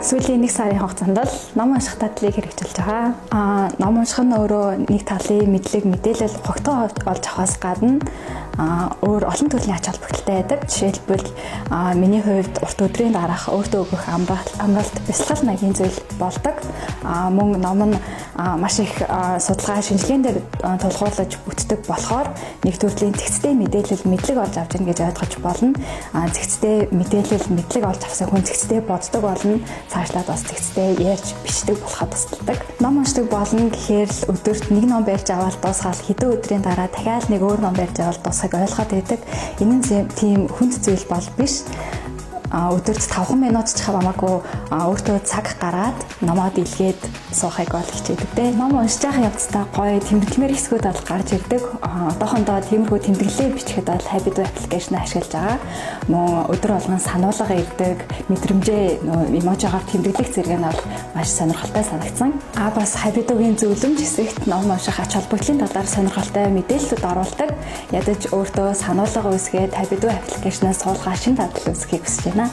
Сүүлийн нэг сарын хугацаанд л ном унших дадлыг хэрэгжүүлж байгаа. Ном унших нь өөрөө нэг талын мэдлэг, мэдээлэл хогтоо олж авахаас гадна өөр олон төрлийн ач холбогдолтой байдаг. Жишээлбэл, миний хувьд урт өдрийн дараах өөртөө өгөх амралт, бясалгал маягийн зүйл болдог. Мөн ном нь маш их судалгаа, шинжилгээн дээр тулгуурлаж бүтдэг болохоор нэг төрлийн зэгцтэй мэдээлэл, мэдлэг олж авч ийн гэж ойлгож болно. Зэгцтэй мэдээлэл, мэдлэг олж авсан хүн зэгцтэй боддог болно. Цаашлаад бас зэгцтэй ярьж бичдэг болоход тусалдаг. Ном уншдаг болно гэхээр л өдөрт нэг ном барьж аваад дуусгаад, хэдэн өдрийн дараа дахиад нэг өөр ном барьж аваад дуусгахыг ойлгоод байдаг. Энэ нь тийм хүнд зүйл бол биш. Өдөрт 5 минут ч хамаагүй өөртөө цаг гаргаад номоо дэлгээд суухыг бол хичээдэг дээ. Ном уншиж байгаа явцдаа гоё тэмдэглэмээр хэсгүүд бол гарч ирдэг. Одоохондоо тиймэрхүү тэмдэглэлээ бичихэд бол Habitu application ашиглаж байгаа. Мөн өдөр болгон сануулга ирдэг, мэдрэмжээ нөө emoji-гаар тэмдэглэх зэрэг нь бол маш сонирхолтой санагдсан. Бас Habitu-гийн зөвлөмж хэсэгт ном унших ач холбогдлын талаар сонирхолтой мэдээллүүд оруулдаг. Ядаж өөртөө сануулга үүсгээд Habitu application-аас суулгаа шин дадал үүсгэхийг хүсэж байна.